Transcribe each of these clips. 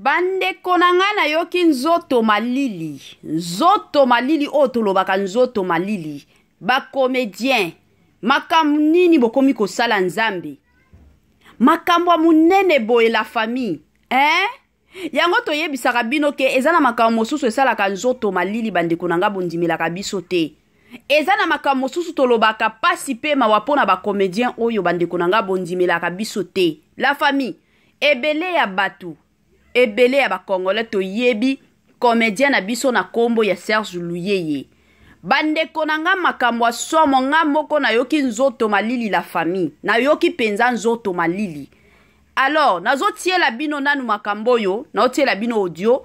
Bandeko na ngai, nayoki nzoto malili, nzoto malili oyo tolobaka nzoto malili. Bakomedien, makambo nini bokomi kosala Nzambe? Makambo ya monene boye la famille, hein? Yango toyebisaka bino ke eza na makambo mosusu esalaka nzoto malili. Bandeko na ngai, bondimelaka biso te. Eza na makambo mosusu tolobaka pasi mpe mawa mpo na bakomedien oyo. Bandeko na ngai, bondimelaka biso te. La famille, ebele ya bato, ebele ya bakongolais toyebi comédien na biso na nkombo ya Serge Luyeye. Bandeko na nga, makambo ya somo, nga moko nayoki nzoto malili. La famille, nayoki mpenza nzoto malili. Alors nazotiela bino nanu makambo oyo, naotiela bino audio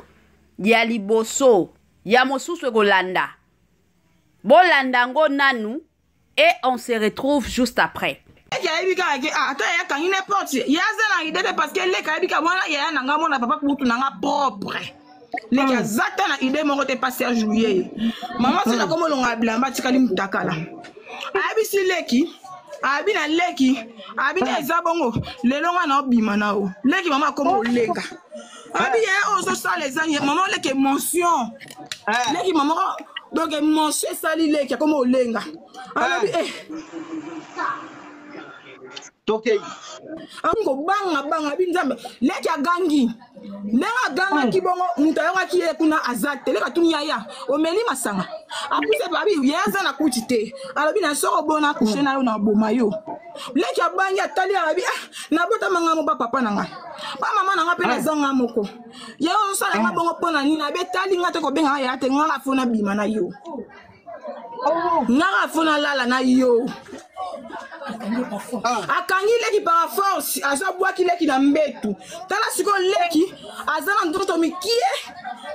ya liboso, ya mosusu ekolanda. Bolanda yango nanu et on se retrouve juste après. Leki ayebi kaka ke, ah, ata yaya akangi n'importe, ye aza na idée te, parce que leki ayebi kaka mwana yaya na nga, mwana papa kutu na nga propre. Leki aza ta na idée moko te. Pa Serge Luyeye, mama soki akomolonga ya bilamba, atikali mutakala. Ayebisi leki, abi na leki, abi te eza bongo, lelo nga na obima na o leki. Mama akoma olenga, abi yaya oyo ozosala eza mama oleki émotion. Leki mama, donc émotion esali leki akoma olenga, alobi eh. Tokei. Akomi kobanga banga, abi Nzambe. Leki agangi ndenge agangaki bongo, moto ayokaki ye kuna aza te. Leki atuni yaya: "Omeli masanga?" Apuse abi ye aza na kuti te. Alobi na soko obona coucher na yo, na boma yo. Leki abangi, atali, alobi: "Ah, nabotama nga mo, bapapa na ngai, bamama na nga mpe naza nga moko. Ye ozosala nga bongo mpo na nini?" Abi etali nga te, kobenga nga yaya te. Ngaka fo nabima na yo, ngaka fo nalala na yo. Akangi leki par force, azobwaki leki na mbetu. Tala sikoyo, leki aza na nzoto mikie,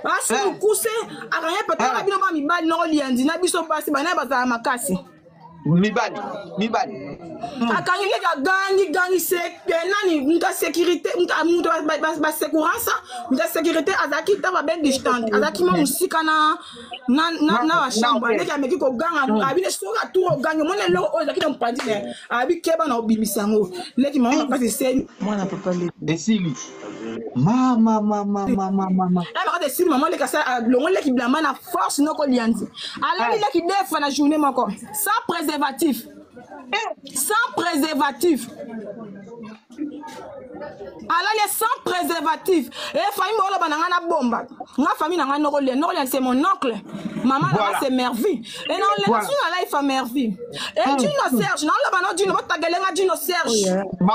asi mokuse, akangi patala. Bino ba mibali noko liandi na biso basi bana bazala makasi. Mibali, mibali. Akangi leki, agangi gangi se nani, moto ya sécurité, moto basekurance, moto ya sécurité azalaki ta babe distante, azalaki mwa mosika na bachambre. Leki ameki koganga, abi soki atour ogangi, omoni eloko oyo ezalaki na mopanzi ne, abi keba na obimisa yango. Leki mama makasi eseli. Mwana papa leki. Esili, mama, mama, mama, mama. Makasi esili, mama leki alongo leki bilamba na force noko lianzi. Alali leki deux fois na journée moko sans préservatif, sans préservatif. Alali sans préservatif. E famille oloba na ngai na bomba nga famille na ngai noko lia, noko lia, c'est mon oncle. Mama na nga c'est Mervi e naolenga so na life ya Mervi e Dino Serge naoloba no Dino botagelenga Dino Serge,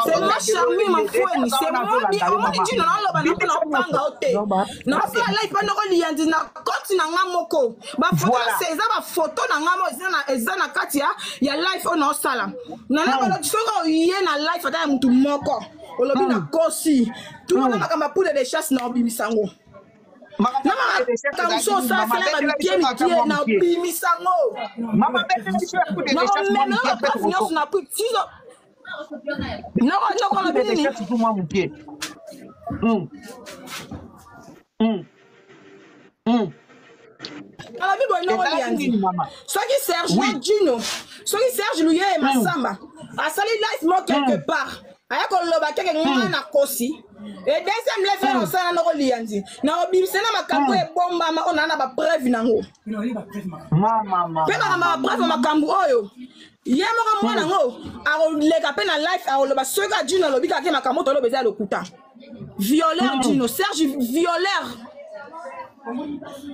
c'est moi Charmi Mafweni, c'est moi bi omoni Dino naoloba na mpona opanga o te, naosala life mpe noko liyanzi na compte na nga moko. Bafoto se eza bafoto na nga mo eza na kati ya life oyo naosala. Nana, soki oye na life ata ya mutu moko, olobi na kosi tuna makambo ya poudre de chasse, na obimisa yango. Na makambo so osalasala bamikie mikie, na obimisa yango, na omemela bapreuve nyonso na tizo. Noko, noko, olobi nini? Mwa mokie. Alobi boye noko liandi, soki Serge na Dino, soki Serge Luyeye Masamba asali life mo quelque part, aya koloba keke nga na kosi e deuxième level osala noko liandi, na obimisa na makambo ebombama oyo naa na bapreuve nango mpe makambo ya bapreuve, makambo oyo ye moko mwana yango akoleka mpe na life akoloba. Soki adino alobi kaka ke makambo toloba eza ya lokuta, violeur Dino Serge, violeur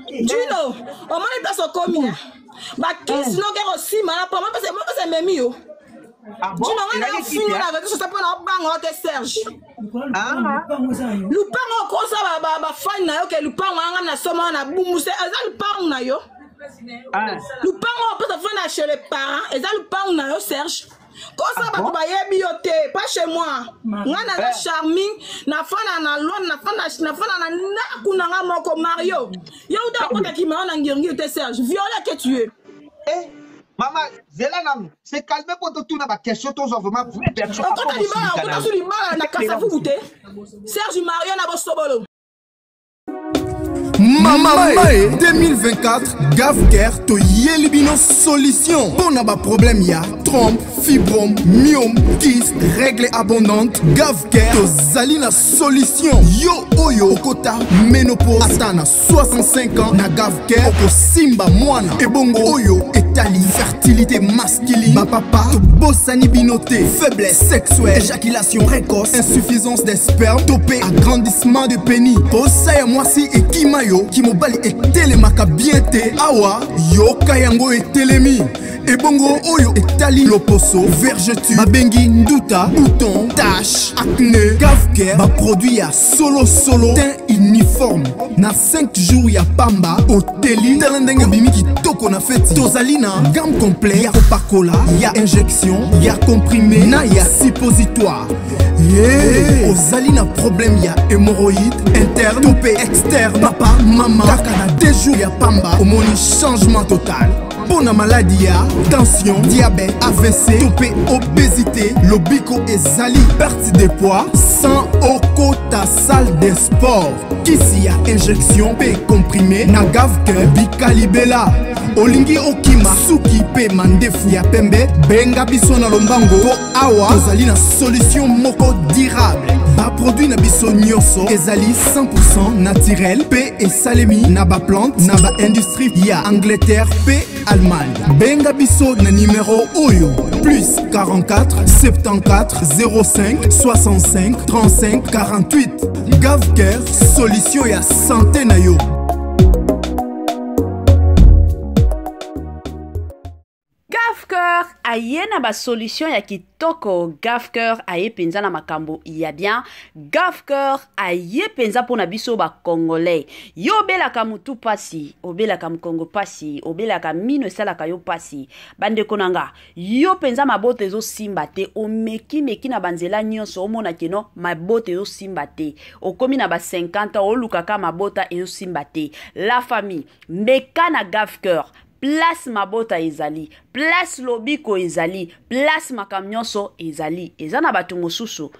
Dino, omoni place okomi, bakisi noke kosima na po mopesa ememi yo. Dino, nga na ofingo na réseau social mpo na obanga o te. Serge, lupango okosa bafani na yo ke lupango yanga na soma wana na bumuse, eza lupango na yo. Lupango opesa fana chez les parents, eza lupango na yo. Serge, kosa bato bayebi yo te, pas chez moi. Nga naza Charming, nafana na Londres, nafana na ndako na nga moko. Mario, yo uta okotaki mao na ngiringiri te. Serge, violeur que tu es. Eh, mama, zela nanu, se calme mpo totuna baquestion, tozwa vraiment vraie version. Okota libala, okota su libala na Kasavubu te. Serge Mario na bosobolo. Mama e 2024 Gavcare toyeli bino solution mpo na baproblème ya trompe, fibrome, myome, kyste, règle abondante. Gavcare tozali na solution. Yo oyo okota ménopause ata na 65 ans, na Gavcare okosimba mwana. Ebongo oyo etali fertilité masculine, bapapa tobosani bino te. Faiblesse sexuelle, éjaculation précoce, insuffisance des spermes to mpe agrandissement de pénis, posa ya mwasi ekima yo, kimobali etelemaka bien te, awa yoka yango etelemi. Ebongo oyo etali loposo, vergeture babengi nduta, bouton, tache, acné, Gavcare baproduit ya solosolo, teint uniforme na 5 jours ya pamba oteli. Tala ndenge obimi kitoko na feti. Tozali na gamme complet ya kopakola, ya injection, ya comprimé na ya suppositoire. Ye ozali na problème ya hémorroïde interne to mpe externe, papa, mama, kaka na 2 jours ya pamba omoni changement total. Mpo na maladi ya tension, diabète, AVC to mpe obésité, lobiko ezali, perte de poids sans okota salle de sport. Kisi ya injection mpe comprimé na Gavcare, bikalibela. Olingi okima suki mpe mandefu ya pembe, benga biso na lombango mpo awa tozali na solution moko durable. Baproduit na biso nyonso ezali 100 naturel mpe esalemi na baplante na baindustrie ya Angleterre mpe Allemagne. Benga biso na nimero oyo: plus 44 74 05 65 35 48. Gavcare, solution ya santé na yo. Gavcare aye na basolution ya kitoko. Gavcare aye mpenza na makambo ya bien. Gavcare aye mpenza mpo na biso bacongolais. Yo obelaka motu pasi, obelaka mokongo pasi, obelaka mino esalaka yo pasi, bandeko na nga, yo mpenza mabota ezosimba te, omekimeki na banzela nyonso, omona keno mabota ezosimba te, okomi na ba 50 ans, olukaka mabota ezosimba te. La famille, meka na Gavcare. Place mabota ezali, place lobiko ezali, place makambo nyonso ezali. Eza na bato mosusu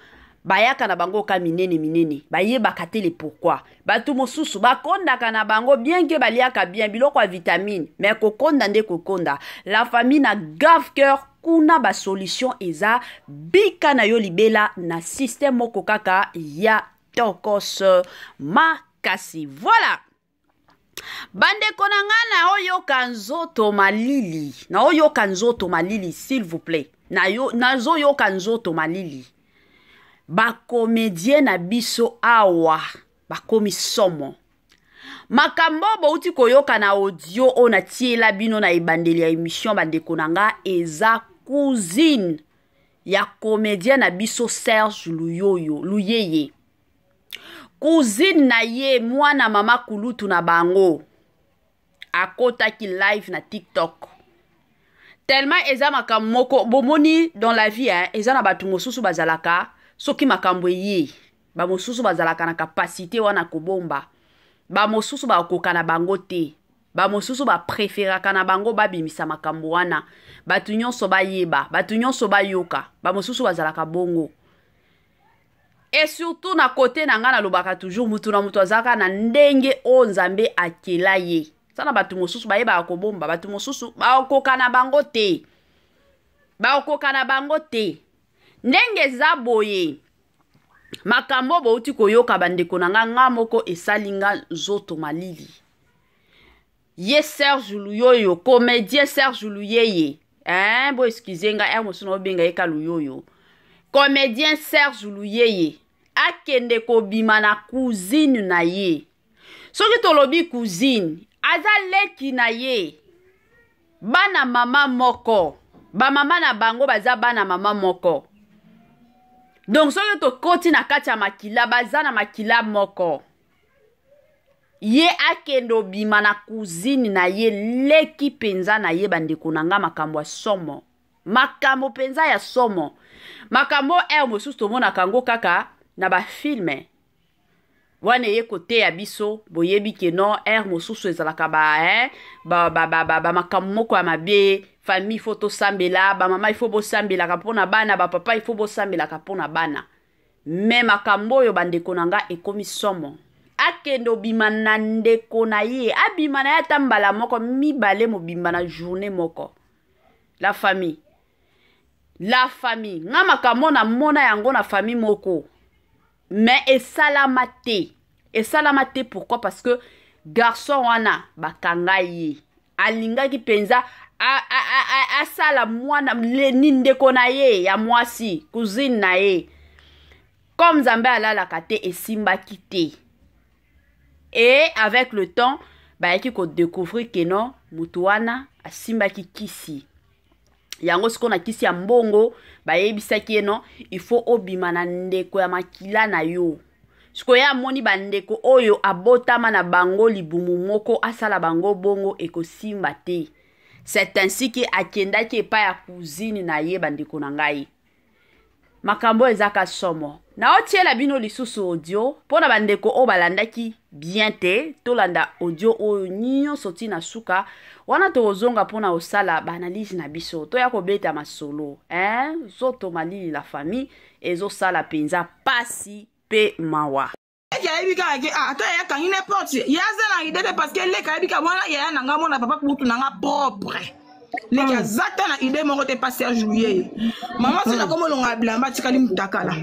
bayaka na bango ka minene minene, bayebaka te le pourquoi. Bato mosusu bakondaka na bango bien ke baliaka bien biloko ya vitamine, mais kokonda nde kokonda. La famille, na Gavcare kuna basolution eza, bika na yo libela na système moko kaka ya tokos makasi. Voilà, bandeko na nga, naoyoka nzoto malili, naoyoka nzoto malili, s'il vous plaît, nazoyoka nzoto malili. Bacomédien na biso awa bakomi somo. Makambo bouti koyoka na audio oyo natiela bino na ebandeli ya émission, bandeko na nga, eza cousine ya comédien na biso Serge Luyoyo Luyeye, cousine na ye, mwana mama kulutu na bango, akotaki live na TikTok. Tellement eza makambo moko bomoni dans la vie, hein, eza na bato mosusu bazalaka, soki makambo eye, bamosusu bazalaka na capacité wana kobomba, bamosusu bakoka na bango te, bamosusu bapréféraka na bango babimisa makambo wana, bato nyonso bayeba, bato nyonso bayoka. Bamosusu bazalaka bongo. Et surtout na kote na ngai, nalobaka toujours, mutu na mutu azalaka na ndenge oyo Nzambe akela ye. Sana bato mosusu bayebaka kobomba, bato mosusu bakoka na bango te, bakoka na bango te. Ndenge eza boye, makambo bouti koyoka, bandeko na nga, nga moko esali nga nzoto malili. Ye Serge Luyoyo, comédien Serge Luyeye, hein, bo excuse nga, ere mosusu naobenga ye ka Luyoyo. Comédien Serge Luyeye akende kobima na cousine na ye. Soki tolobi cousine, aza leki na ye, bana mama moko, bamama na bango baza bana mama moko. Donc soki tokoti na kati ya makila, baza na makila moko. Ye akende obima na cousine na ye, leki mpenza na ye. Bandeko na nga, makambo ya somo, makambo mpenza ya somo, makambo ere mosusu tomonaka yango kaka na bafilme wana eye koteya biso. Boyebi ke non, ere mosusu ezalaka ba, eh, ba, ba, ba, ba, ba makambo moko ya mabe. Famille, il faut tosambela. Bamama, il faut bosambelaka mpona bana. Bapapa, il faut bosambelaka mpona bana. Mais makambo oyo, bandeko na nga, ekomi somo. Akende obima na ndeko na ye, abima na ye ata mbala moko mibale mobimba na journée moko. La famille, la famille, nga makambo na mona yango na famille moko, mais esalama te. Esalama te pourquoi? Parce que garçon wana bakanga ye, alingaki mpenza asala mwana ni ndeko na ye ya mwasi, cousine na ye. Comme Nzambe alalaka te, esimbaki te. Et avec le temps, bayaki ko découvrir que non, mutu wana asimbaki kisi. Yango sikoyo na kisi ya mbongo, bayebisaki ye non, il faut obima na ndeko ya makila na yo. Sikoyo ye amoni bandeko oyo abotama na bango libumu moko, asala bango bongo ekosimba te. C'est ainsi que akendaki epai ya cousine na ye, bandeko na ngai. Makambo oyo ezaka somo. Naotiela bino lisusu audio mpo na bandeko oyo balandaki bien te. Tolanda audio oyo nyonso ti na suka wana, tokozonga mpo na kosala baanalyse na biso, toya kobeta masolo hein? Zoto malili la famille ezosala mpenza pasi pe mawa. Leki ayebi kaka ke ah, ata yaya akangi n'importe ye aza na idée te parce que leki ayebi kaka mwana yaya na nga mwana papa kutu na nga propre leki aza ta na idée moko te pa Serge Luyeye. Mama soki akomi olonga bilamba atikali mutakala,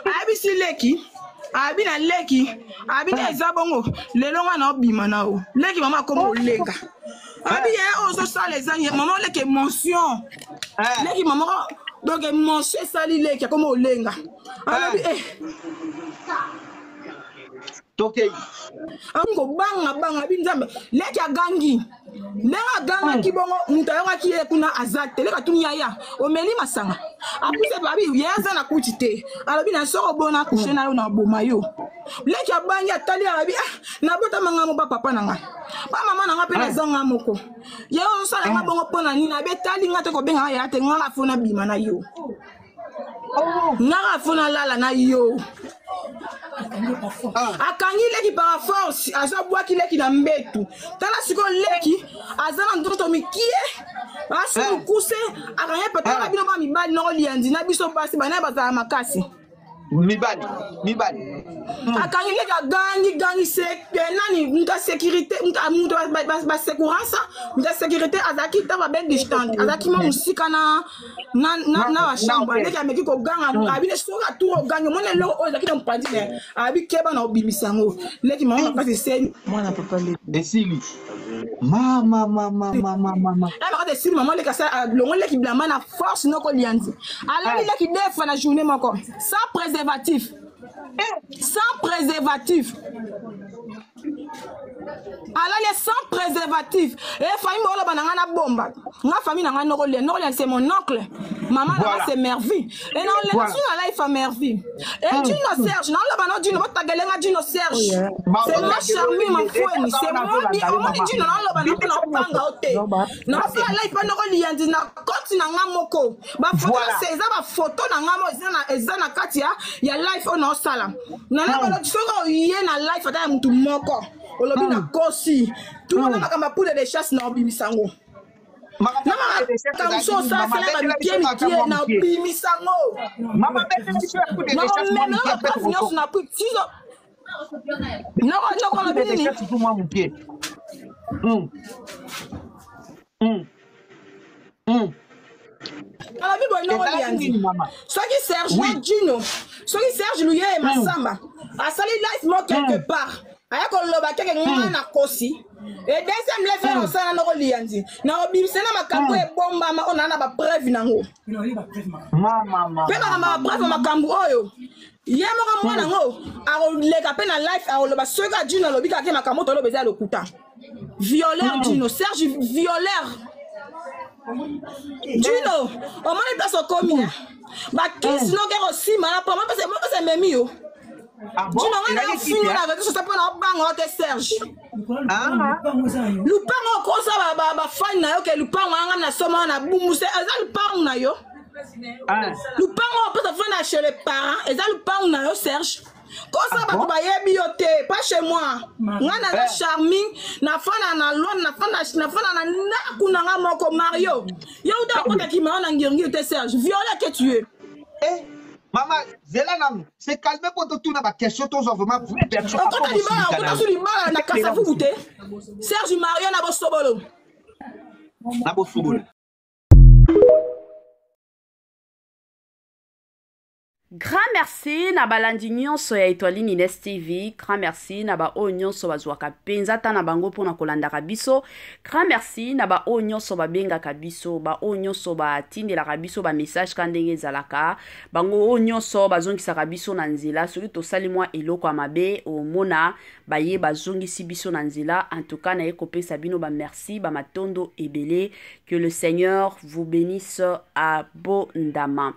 ayebisi leki, abi na leki, abi te eza bongo lelo nga na obima na yo. Leki mama akomi olenga, abi yaya oyo ozosala eza mama leki émotion, leki mama donc émotion esali leki akomi olenga, alobi eh tokei akomi kobanga banga, abi nzambe. Leki agangi ndenge agangaki bongo, moto ayokaki ye kuna aza te. Leki atuni yaya: "Omeli masanga?" Apuse abi ye aza na kuti te. Alobi na soko obona akushe na yo na boma yo. Leki abangi, atali, alobi: "Ah, nabotama nga mo ba papa na ngai, ba mama na nga mpe naza nga moko. Ye ozosala nga bongo mpo na nini?" Abi etali nga te, kobenga nga yaya te, nga fo nabima na yo, ngaka fo nalala na yo. Akangi leki par force, azobwaki leki na mbetu. Tala sikoyo, leki aza na nzoto mikie, asi mokuse, akangi patala. Bino ba mibali noko liandi na biso basi bana bazala makasi. Mibali, mibali. Akangi leki, agangi gangi se nani, moto ya sécurité, moto basekurance, moto ya sécurité azalaki ta babe distante, azalaki mwa mosika na bachambre. Leki ameki koganga, abi ne soki atour ogangi, omoni eloko oyo ezalaki na mopanzi ne, abi keba na obimisa yango. Leki mama makasi eseli. Mwana papa leki. Esili mama mama mama mama. Makasi esili mama leki alongo leki bilamba na force noko lianzi, alali leki deux fois na journée moko sans préservatif, sans préservatif, alali sans préservatif. E famille oloba na nga na bomba nga famille na nga noko lia, noko lia, c'est mon oncle, mama na nga c'est Mervi e na olenga so na life ya Mervi e Dino Serge na oloba na Dino botagele nga. Dino Serge, c'est moi Charmi Mafueni, c'est moi bi omoni Dino na oloba na mpona opanga o te na osala life mpa noko liyanzi na koti na nga moko bafoto se eza bafoto na nga mo eza na kati ya life oyo naosala nana. Soki oye na life ata ya mutu moko, olobi na kosi tuna makambo ya poudre de chasse na obimisa yango, na makambo so osalasala bamikie mikie na obimisa yango, naomemela bapreuve nyonso na tizo noko noko. Olobi nini? Mokie. Alobi boye noko liandi, soki Serge na Dino, soki Serge Luyeye Masamba asali life mo quelque part, aya koloba keke nga na kosi e deuxième level osala noko liandi na obimisa na makambo ebombama oyo naa na bapreuve nango mpe makambo ya bapreuve, makambo oyo ye moko mwana yango akoleka mpe na life akoloba soki adino alobi kaka ke makambo toloba eza ya lokuta. Violeur Dino Serge, violeur Dino, omoni place okomi, bakisi noke kosima na po mopesa ememi yo. Dino, nga na ofinga na réseau social mpo na obanga yo te. Serge, lupango okosa bafani na yo ke lupango yanga na soma na bumuse, eza lupango na yo? Lupango opesa fana chez les parents, eza lupango na yo? Serge, kosa bato bayebi yo te, pas chez moi. Nga naza Charming, nafanda na Londres, nafanda na ndako na nga moko. Mario, yo uta okotaki mao na ngiringiri te. Serge, violeur que tu es. Mama, zela nanu, se calmer po totuna ba question tozwa vraiment vraie version. Okota libala, okota su libala na Kasavubu te. Serge Mario na Bosobolo. Na Bosobolo. Grand merci na balandi nyonso ya Etoile Ines TV. Grand merci na ba oyo nyonso bazwaka mpenza ta na bango mpo na kolandaka biso. Grand merci na ba oyo nyonso babengaka biso, ba oyo nyonso batindelaka biso ba message ka ndenge ezalaka. Bango oyo nyonso bazongisaka biso na nzela soki tosali mwa eloko ya mabe, omona baye bazongisi biso na nzela. En tout cas, naye kopesa bino ba merci, ba matondo ebele. Que le Seigneur vous bénisse abondamment.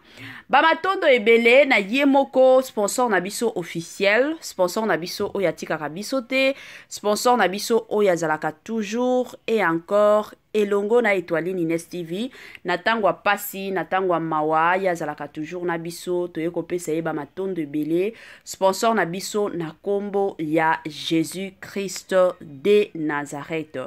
Bamatondo ebele na ye moko sponsor na biso officiel, sponsor na biso oyo atikaka biso te, sponsor na biso oyo azalaka toujours et encore elongo na Etoile Nines TV na ntango ya pasi, na ntango ya mawa, ye azalaka toujours na biso. Toye kopesa ye bamatondo ebele, sponsor na biso na kombo ya Jésus Christ de Nazareth.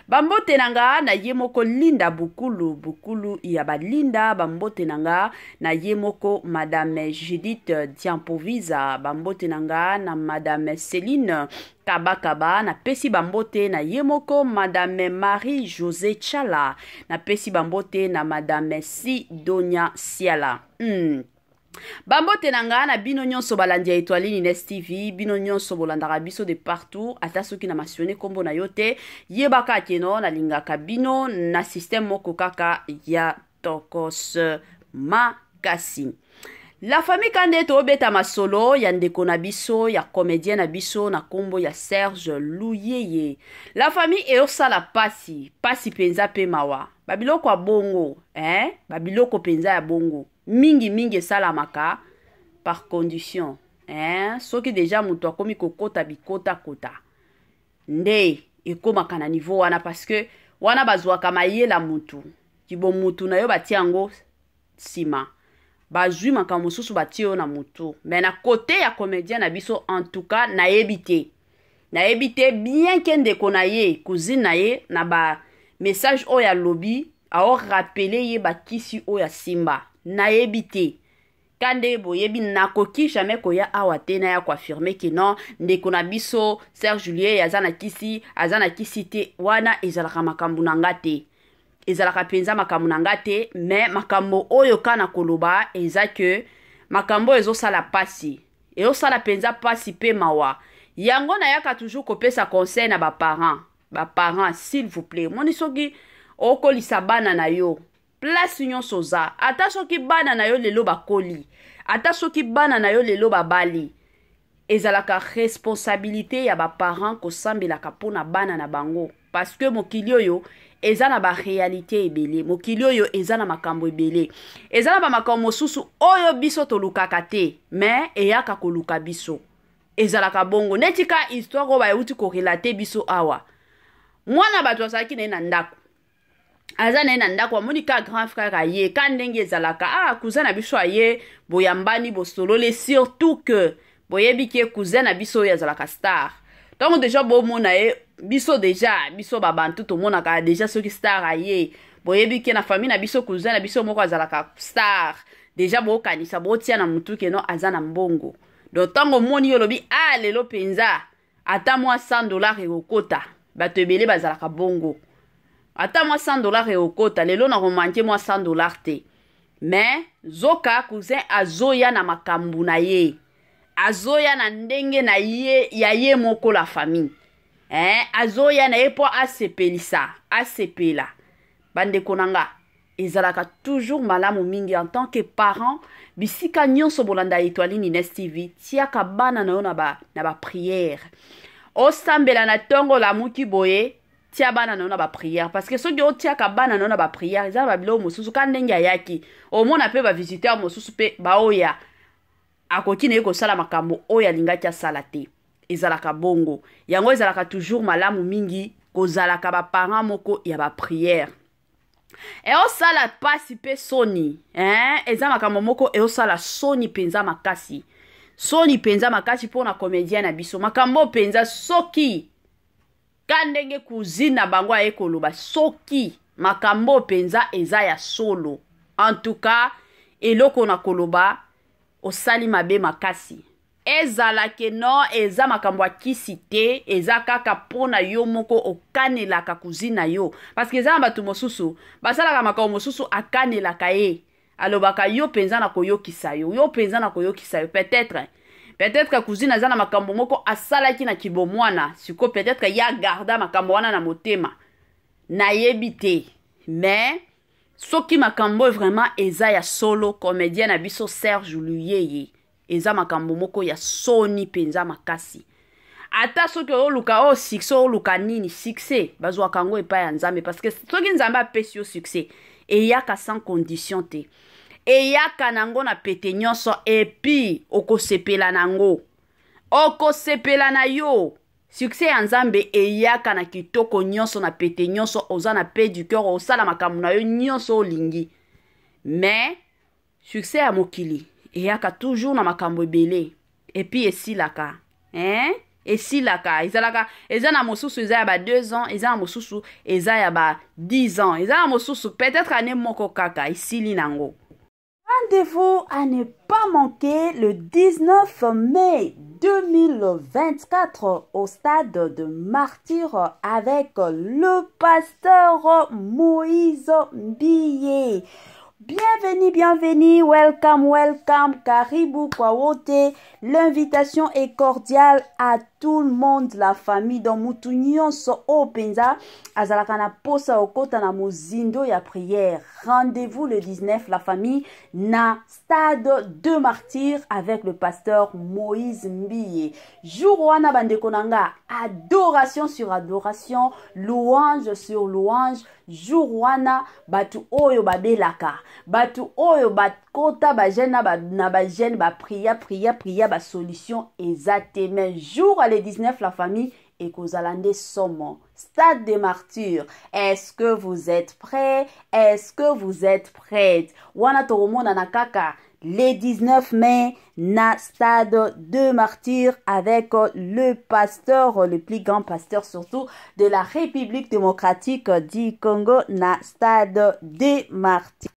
Bambote na nga na ye moko Linda Bukulu, Bukulu ya balinda. Bambote na nga na ye moko Madame Judith Diampovisa. Bambote na nga na Madame Céline Kabakaba. Napesi bambote na ye moko Madame Marie José Chala. Napesi bambote na Madame Sidonia Siala. Bambote na nga na bino nyonso balandi ya Etoile Ines TV, bino nyonso bolandaka biso de partout, ata soki na masione kombo na yo te, yebaka keno nalingaka bino na système moko kaka ya tokos makasi. La famille Kande, tobeta masolo ya ndeko na biso ya comédien na biso na kombo ya Serge Luyeye. La famille eosala pasi, pasi penza pe mawa. Babiloko ya bongo, eh? Babiloko penza ya bongo. Mingi mingi esalamaka par condition, eh? Soki deja moto akomi kokota bikota kota nde ekomaka na niveau wana, parce que wana bazwaka mayela mutu kibo mutu na yo batia yango nsima, bazwi makambo mosusu batie yo na mutu. Mais na kote ya comédien na biso, en tout cas nayebi te, nayebi te, bien ke ndeko na ye, cousine na ye, na ba message oyo alobi aorapele ye bakisi oyo asimba, nayebi te. Ka nde boyebi, nakoki jamais koya awa te naya koaffirme ke non, ndeko na biso Serge Julien aza na kisi, aza na kisi te. Wana ezalaka makambo na nga te, ezalaka mpenza makambo na nga te. Mais makambo oyo ka na koloba eza ke makambo oyo ezosala pasi, ezosala mpenza pasi pe mawa. Yango nayaka toujours kopesa conseil na baparent. Baparent, s'il vous plaît, moni soki okolisa bana na yo place nyonso oza, ata soki bana na yo lelo bakoli, ata soki bana na yo lelo babali, ezalaka responsabilité ya baparent kosambelaka mpona bana na bango, parce que mokili oyo eza na baréalité ebele, mokili oyo eza na makambo ebele, eza na bamakambo mosusu oyo biso tolukaka te, mais eyaka koluka biso. Ezalaka bongo neti ka histoire oyo bayeuti korelate biso awa. Mwana bato azalaki na ye na ndako, aza na ye na ndako, amoni ka grand frère aye, ka ndenge ezalaka, ah, cousin na biso aye, boyambani, bosolole, surtout que boyebi ke cousin na biso oyo azalaka star. Ntango deja bomona ye, biso deja, biso babantu tomonaka deja soki star aye, boyebi ke na famille na biso cousin na biso moko azalaka star, deja bokanisa, botia na mutu ke no aza na mbongo. Donc ntango omoni yo olobi, ah, lelo mpenza ata mwa 100 $ ekokota. Bato ebele bazalaka bongo, ata mwa 100 $ ekokota lelo, na komanke mwa 100 $ te. Mais zoka cousin azoya na makambo na ye, azoya na ndenge na ye ya ye moko. La famille, eh, azoya na ye mpo asepelisa, asepela bandeko na nga. Ezalaka toujours malamu mingi en tant que parent, bisika nyonso bolanda Etoile Ines TV, tiaka bana na yo na baprière, ba osambela na ntongo olamuki boye, tia bana na yo na baprière, parce que soki otiaka bana na yo na baprière, eza na babiloko mosusu ka ndenge ayaki, omona mpe bavisiteur mosusu mpe baoya, akoki na ye kosala makambo oyo alingaki asala te. Ezalaka bongo. Yango ezalaka toujours malamu mingi kozalaka baparent moko ya baprière. Eosala pasi mpe soni, eh? Eza makambo moko eosala soni mpenza makasi, soni mpenza makasi mpona comédien na biso. Makambo mpenza soki ka ndenge cousine na bango aye koloba, soki makambo mpenza eza ya solo, en tout cas eloko na koloba. Osali mabe makasi. Ezala ke no eza makambo ya kisi te, eza kaka mpo na yo moko okanelaka cousine na yo, parce que eza na bato mosusu basalaka makambo mosusu, akanelaka ye, alobaka yo mpenza na koyokisa yo, yo mpenza na koyokisa yo. Peut-être cousine aza na makambo moko asalaki na kibomwana, siko peut-être ye agarda makambo wana na motema, nayebi te. Mais soki makambo oyo vraiment eza ya solo, comédien na biso Serge Luyeye, eza makambo moko ya soni mpenza makasi. Ata soki oluka oyo succès, oluka nini, succès bazwaka yango epai ya Nzambe, parce que soki Nzambe apesi yo succès, eyaka sans condition te, eyaka nango na pete nyonso, et puis okosepela nango, okosepela na yo. Succès ya Nzambe eyaka na kitoko nyonso, na pete nyonso, oza na paix du cœur, osala makambo na yo nyonso olingi. Mais succès ya mokili eyaka toujours na makambo ebele, et puis esilaka, hein? Esilaka, ezalaka, eza na mosusu eza ya ba 2 ans, eza na mosusu eza ya ba 10 ans, eza na mosusu peut-être année moko kaka, esili nango. Rendez-vous à ne pas manquer le 19 mai 2024 au stade de Martyr avec le pasteur Moïse Mbiye. Bienvenue, bienvenue, welcome, welcome, karibu kwa wote. L'invitation est cordiale à tout le monde, la famille. Donc mutu nyonso oyo mpenza azalaka na posa okota na mozindo ya prière. Rendez-vous le 19, la famille, na stade de Martyr avec le pasteur Moïse Mbiye. Jour wana, bandeko na nga, adoration sur adoration, louange sur louange. Jour wana, bato oyo babelaka, bato oyo bakota bajeûne na bajeûne, baprier, prier, prier, basolution eza te. Mais jour le 19, la famille, ekozala nde somo. Stade de Martyr, est-ce que vous êtes prêts? Est-ce que vous êtes prêtes? Wana tokomonana kaka le 19 mai na stade de Martyr avec le pasteur, le plus grand pasteur surtout de la République démocratique du Congo, na stade de Martyr.